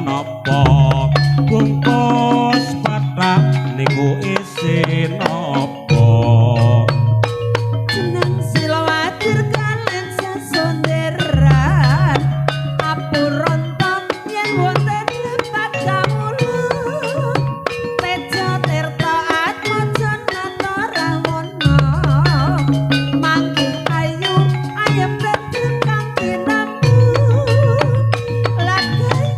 Napa bungkus bathak niku isi napa? Jeneng Silawadir kalen sesonderan apuronto yen wonten lepat kawula Teja Tirta Atmaja Nata Rahwana mangke ayu ayem tentrem kang tinamtu lagai.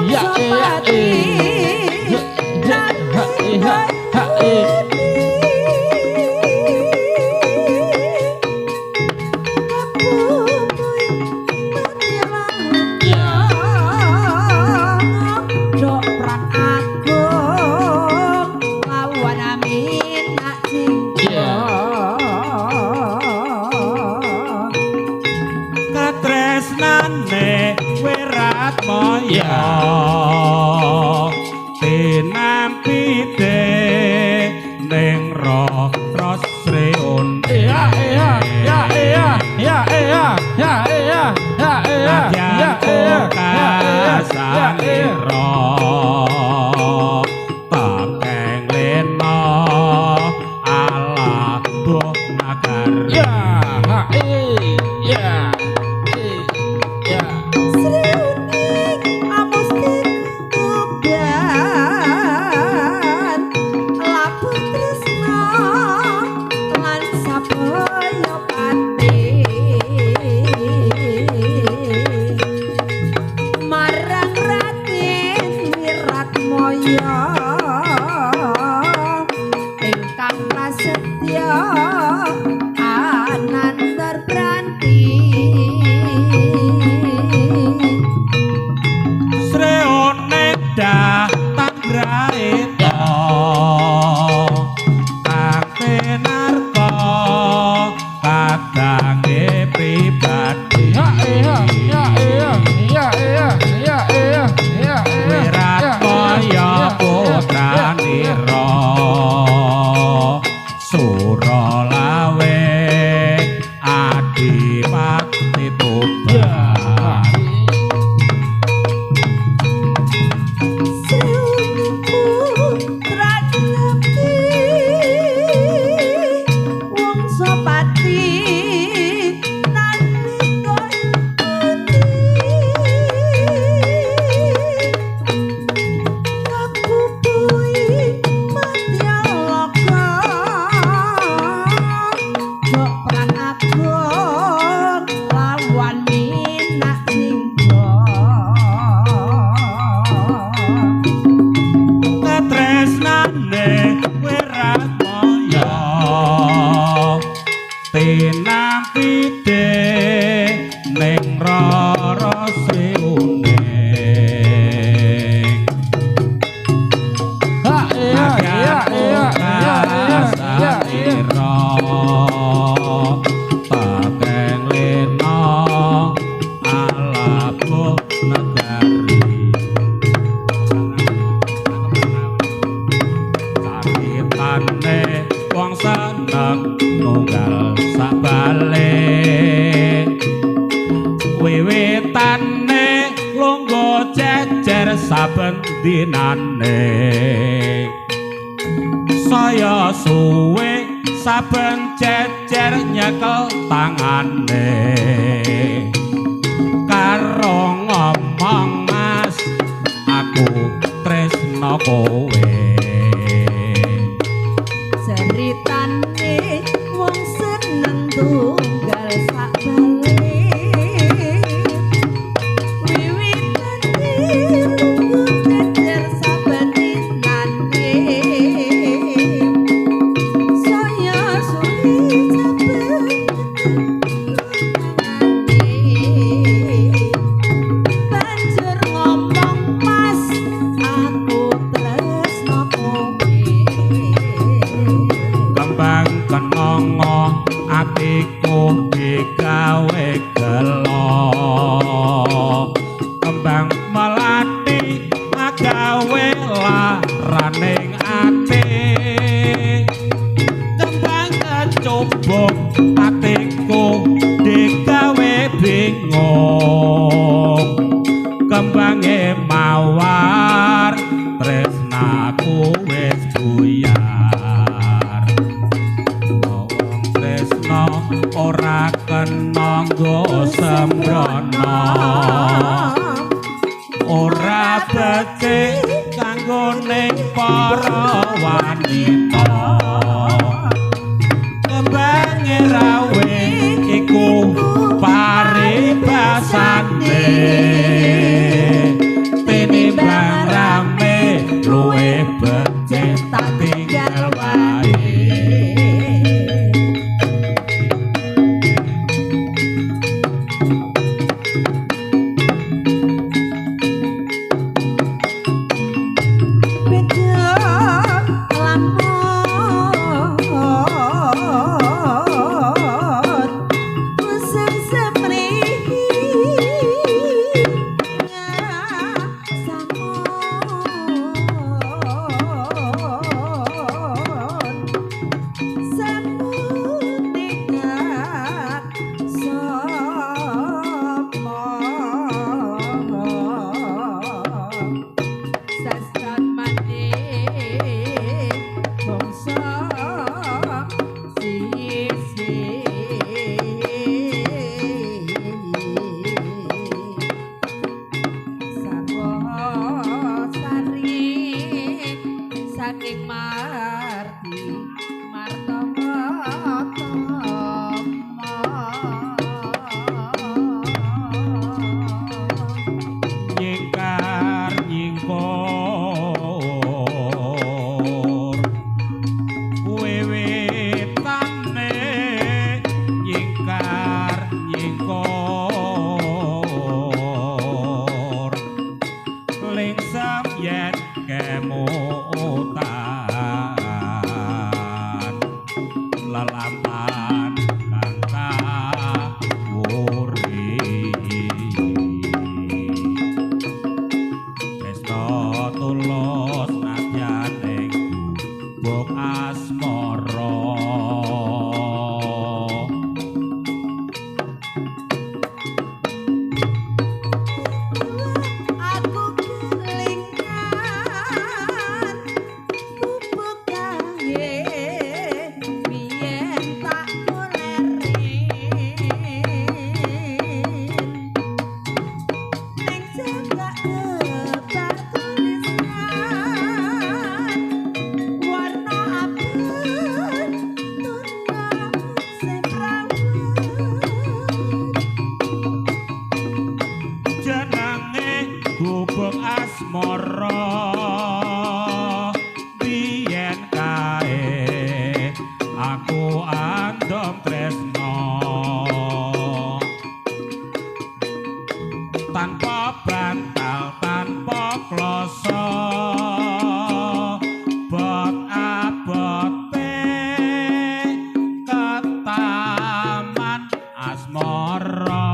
Ya ya Wangsa eh. Ha eh ha ha eh. Katresnane Wiratmaya tinampi ning Rara Sriun. Ya ya ya ya ya ya ya ya ya ya ya Nadyan ya ya eh. kasanira takeng lena ala buh nagari. Ya ha eh ya eh ya. Sriuning amustik tuban labu tresna lan sabaya pati marang Raden Wiratmaya ingkang prasetya anantar pranti. Sreone datang graeta kang tinarka kadange pribadi. Ya ya ya ya ya ya ya ya ya. Wiratmaya putranira Suralawe Adipati Tuban. Sriuning putra ngabdi Wangsa Pati nalika putih kapupuhi matyaloka jok perang agung lawan Minak Jingga. Katresnane Wiratmaya tinampi ning Rara Sriuning. Ha ya ya ya ya ya ya. Takeng lena alabuh negari. Caritane wong seneng nunggal sabale wiwitane lungguh jejer saben dinane saya suwe saben jejer nyekel tangane karo ngomong mas aku tresno kowe. Ceritane wong seneng tunggal sakbale wiwitane lungguh jejer saben dinane saya suwi saben tangane banjur ngomong mas aku tresno kowe. Kembang kenanga atiku digawe gelo kembang melati agawe laraning ati kembang kecubung atiku digawe bingung kembange mawar tresnaku wis buyar. Wong tresna ora kena nggo Aku andom tresno tanpa bantal tanpa kloso bot abote ketaman asmara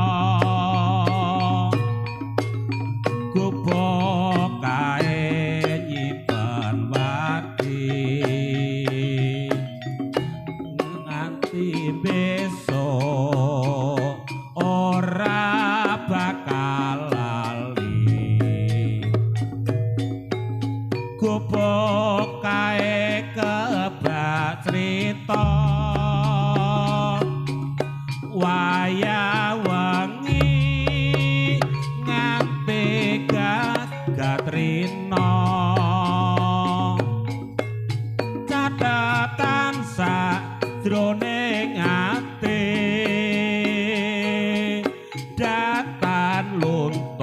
gubuk kae nyipen wati nganti besok ora bakal lali gubuk kae kebak crita wayah wengi nganti gagat rina catetan sajroning ati datan luntur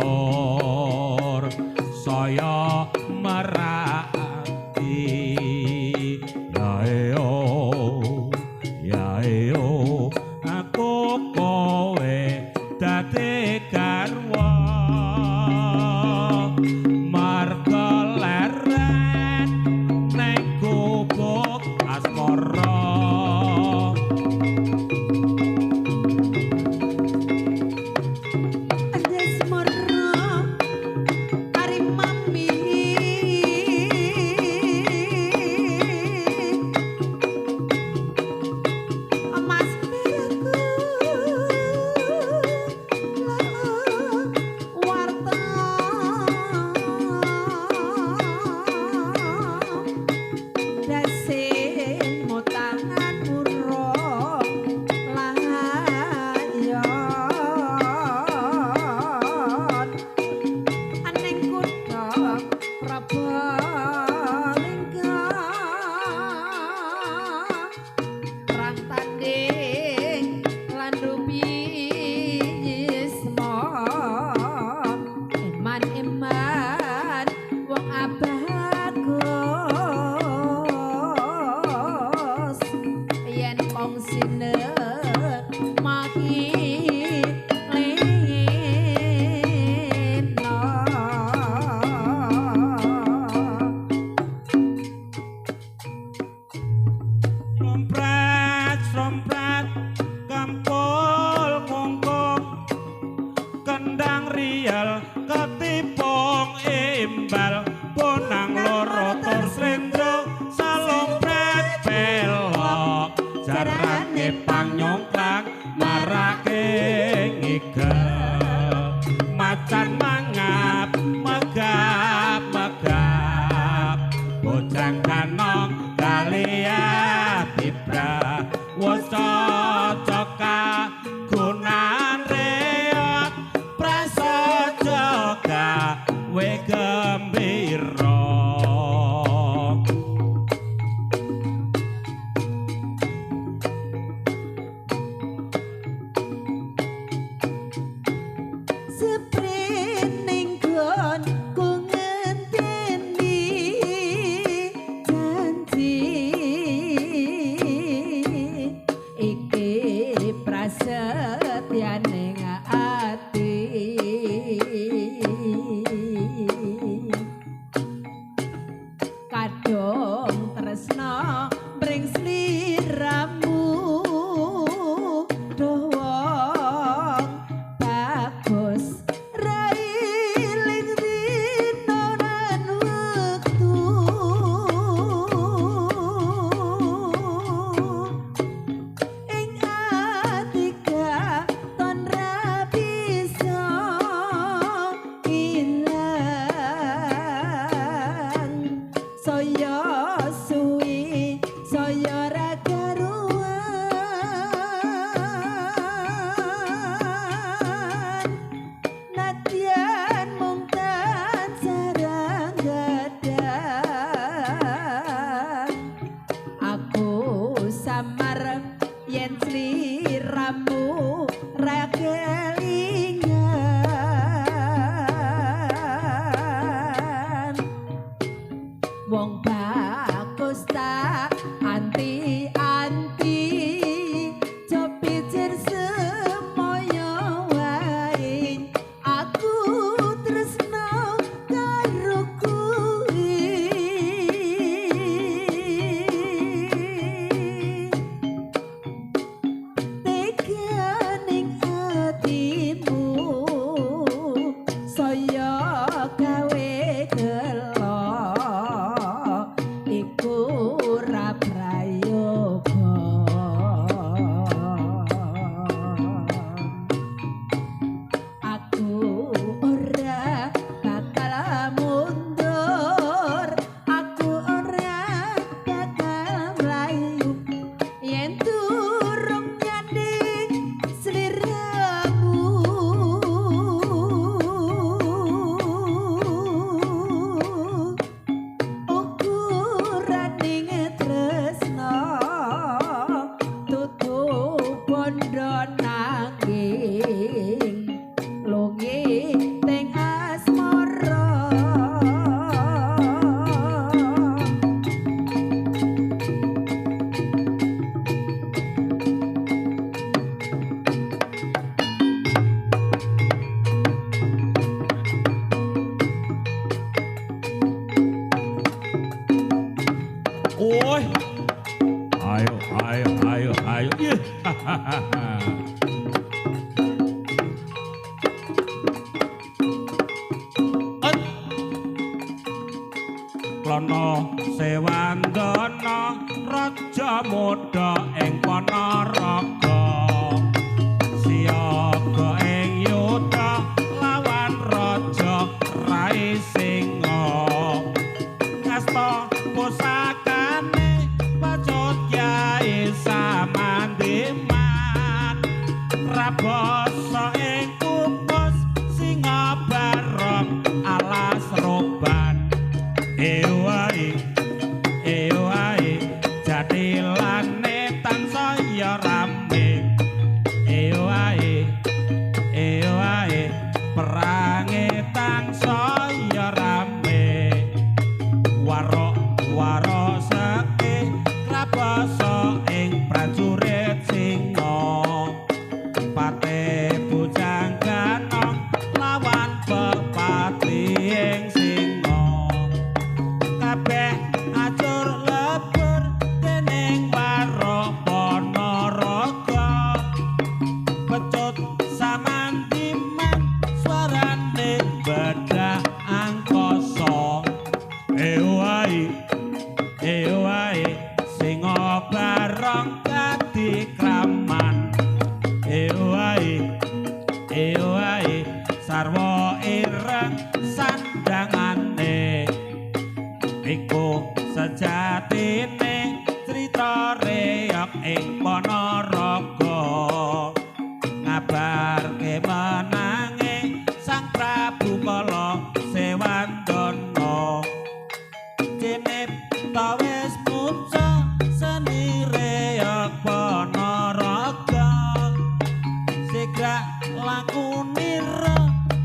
saya merati ya eo aku kowe dadi garwa marga leren ning gubuk asmara. Andesmara ari mami Mas miraku warta dasin mutangan urung layon aning kutha Prabalingga perang tanding lan rupi yisma eman-eman wong abagus yen kongsine mahi lena. Rompret, rompret, kempul kungkung, kendang riel, ketipung imbal, bonang loro tur slendro, salompret pelok, jarane pangnyongklang, marake ngigel, macan mangap, megap, megap, bocah kanong kalian tibra wis cocok kagunan reot prasaja gawe gembira. Seprening gon ku ngenteni janji iki prasetyane ati kadung tresna mring sliramu duh wong bagus railing dina lan wektu ing ati katon ra bisa ilang saya suwi saya ra karuan nadyan mung tansah gadah aku samar yen sliramu ra kelingan wong bagus tak anti-anti. Indrabayu. Klono Sewandana raja muda ing Ponorogo siaga ing yuda lawan raja Rai Singa ngasta pusakane pecut Kyai Samandiman rabasa ing kupus singa barong alas roban. Ewae ewae jathilane tansaya rame. Ewae ewae perange tansaya rame. Warok warok seke krabasa ing prajurit singa. Pate bujang ganong lawan pepati ing singa. Kabeh acur lebur dening warok Ponorogo. Pecut Samandiman swarane bedah angkasa. Ewae ewae singa barong dadi kraman. Ewae ewae sarwa ireng sandangane. Iku sejatine crita reog ing Ponorogo. Ngabarke menange Sang Prabu Kala Sewandana. Cinipta wis mupsa seni reog Ponorogo. Sigrak laku nira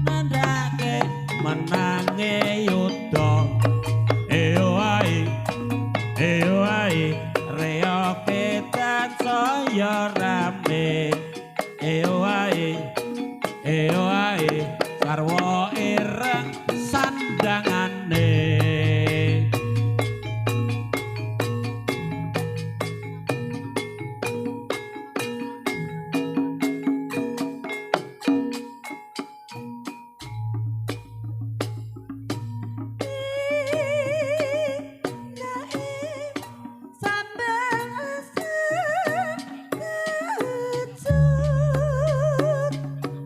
nandhake menange yuda. Ewae ewae reoge tansaya rame. Ewae ewae sarwa ireng sandangane.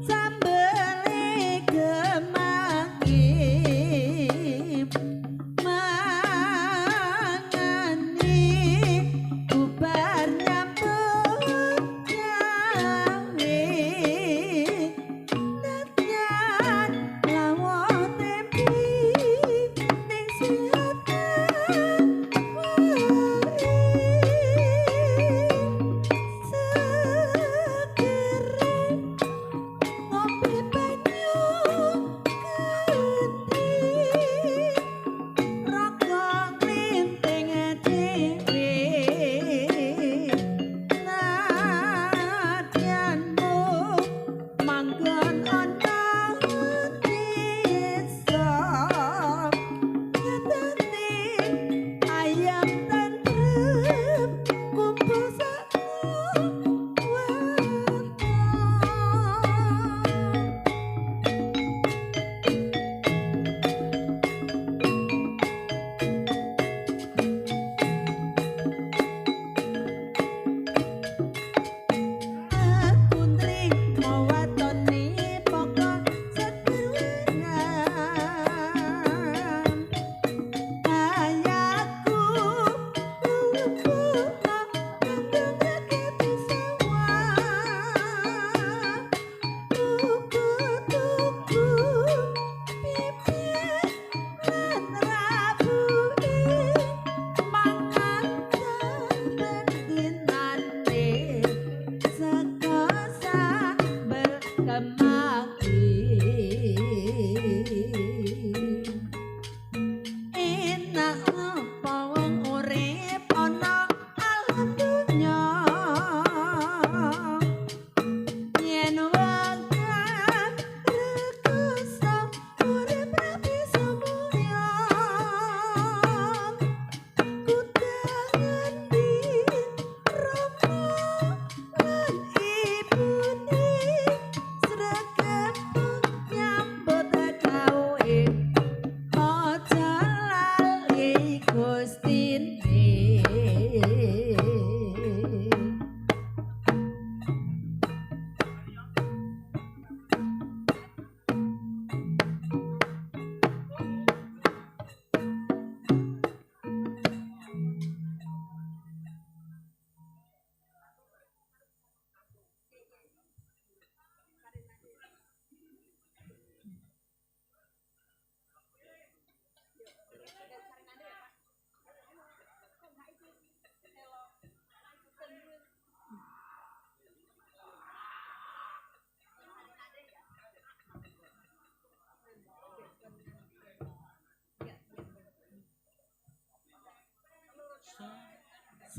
Sambel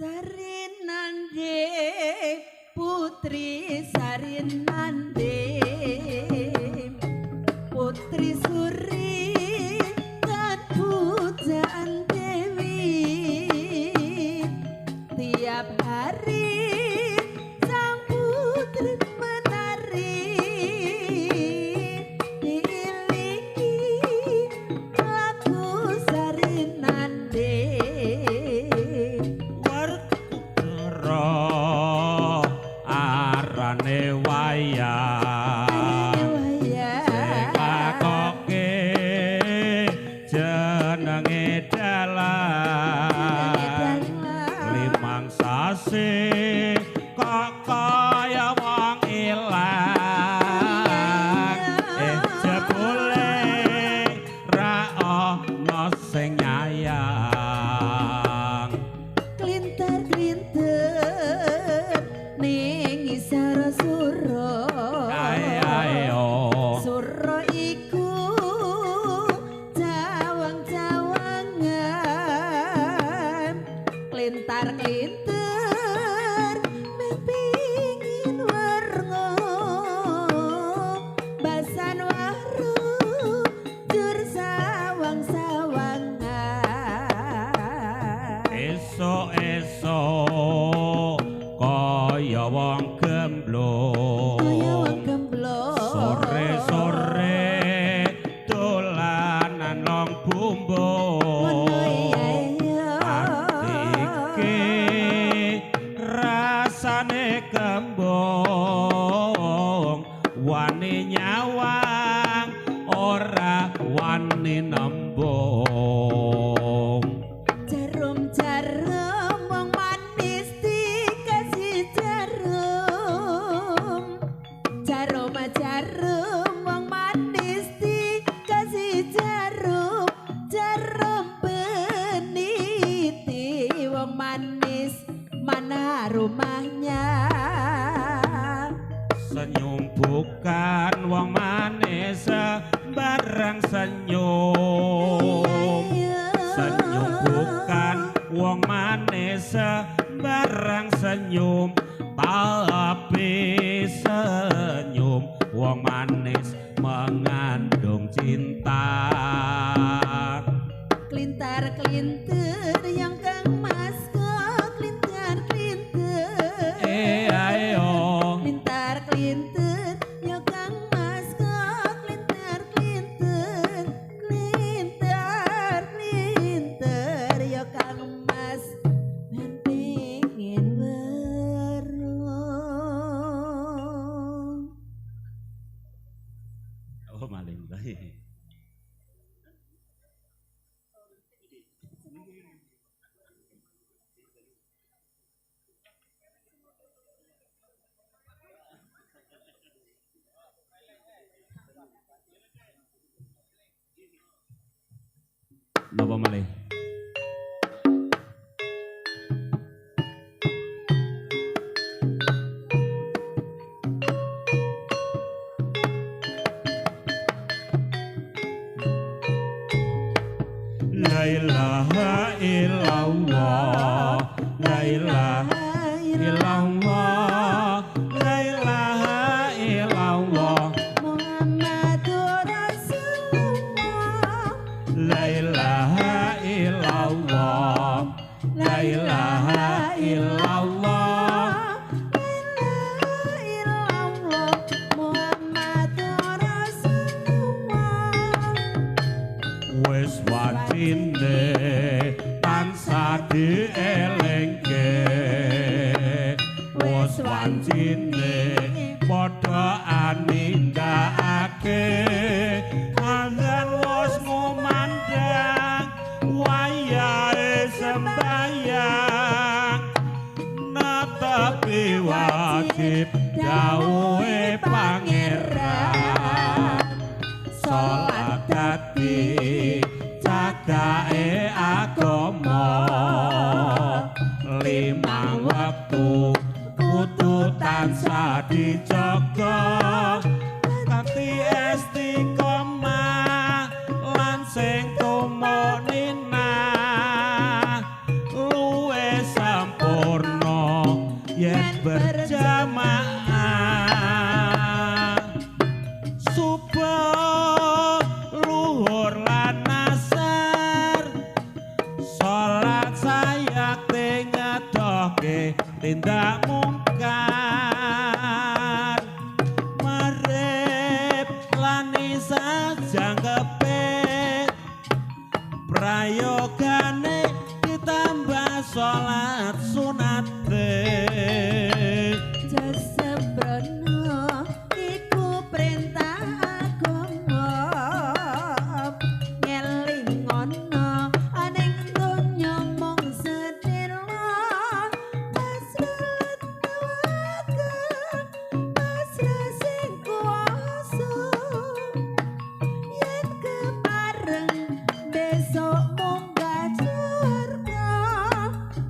Sarinande putri Sarinande putri Suri kan pujaan Dewi tiap hari sang putri menari diiringi lagu Sarinande. Werkudara arane wayang sing lakoke jenenge dalang limang sasi kok kaya wong ilang jebule ra ana sing nyayang. Klinter-klinter ning isor sura. Ayo Sura iku jawang-jawangan klintar-klinter meh pingin werna basan waru jur sawang-sawangan. Esuk-esuk kaya wong gemblung. Kaya wong gemblung. Sore-sore dolanan long bumbung. Ngono iya iya. Ati iki rasane kembung wani nyawang ora wani nembung. Jarum-jarum wong manis dikasih jarum. Jarum-jarum wong manis dikasih jarum. Jarum peniti wong manis mana rumahnya. Senyum bukan wong manis sembarang senyum. Senyum bukan wong manis sembarang senyum, tapi senyum wong manis mengandung cinta. Klintar-klinter yang kang mas kok klintar-klinter. Ayo Klintar-klinter ya kang mas kok klintar-klinter. Klintar-klinter ya kang mas men pingin weruh. Oh maling. Napa malih? La ilaha illallah, la ilaha illallah, la ilaha illallah, Muhammadur Rasulullah. La ilaha illallah, la ilaha illallah, La ilaha illallah Muhammadur Rasulullah. Wis wajine tansah dielingke, wis wancine padha anindakake, azan wis ngumandhang wayahe sembayang, netepi wajib dawuhe pangeran, salat dadi cagake agama, limang wektu kudu tansah dijaga, kanthi istiqomah lan sing tumonina luwih sempurna. berjamaah. Subuh, luhur lan asar, salat sayakte ngedohke tindak mungkar. Marep lan isa jangkepe, prayogane ditambah salat sunate. Sembrono iku perintah agama, ngelingono ning donya mung sedhela. Pasrah tawakal, pasrah sing kuwasa, yen kepareng besok munggah surga.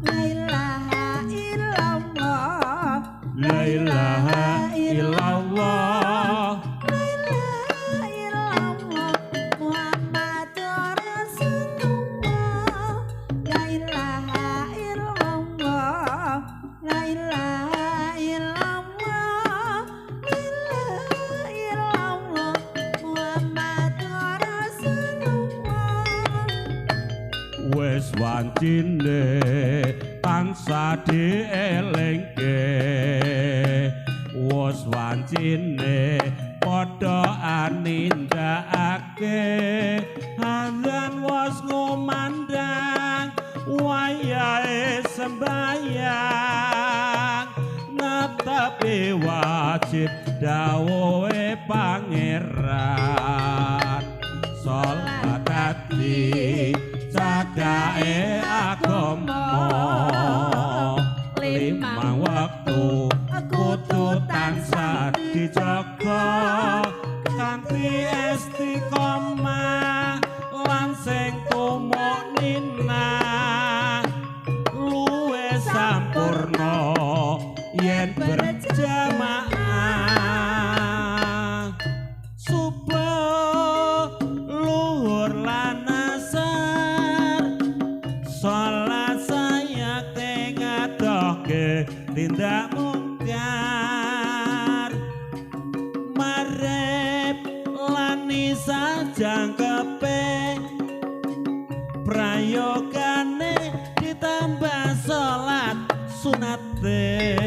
La ilaha illallah, La ilaha illallah, La ilaha illallah, Muhammadur Rasulullah. La ilaha illallah, La ilaha illallah, La ilaha illallah, Muhammadur Rasulullah. Wis wancine tansah dielingke, wis wancine padha anindakake. Azan wis ngumandang wayahe sembayang, netepi wajib dawuhe Pangeran. Salat dadi cagake agama, limang wektu kudu tansah dijaga kanthi istiqomah lan sing tumuknina. Luwe sampurna yen berjamaah. Subuh, luhur lan asar, salat sayakte ngadohke tindak mungkar. Marep lan isa jangkepe, prayogane ditambah salat sunate.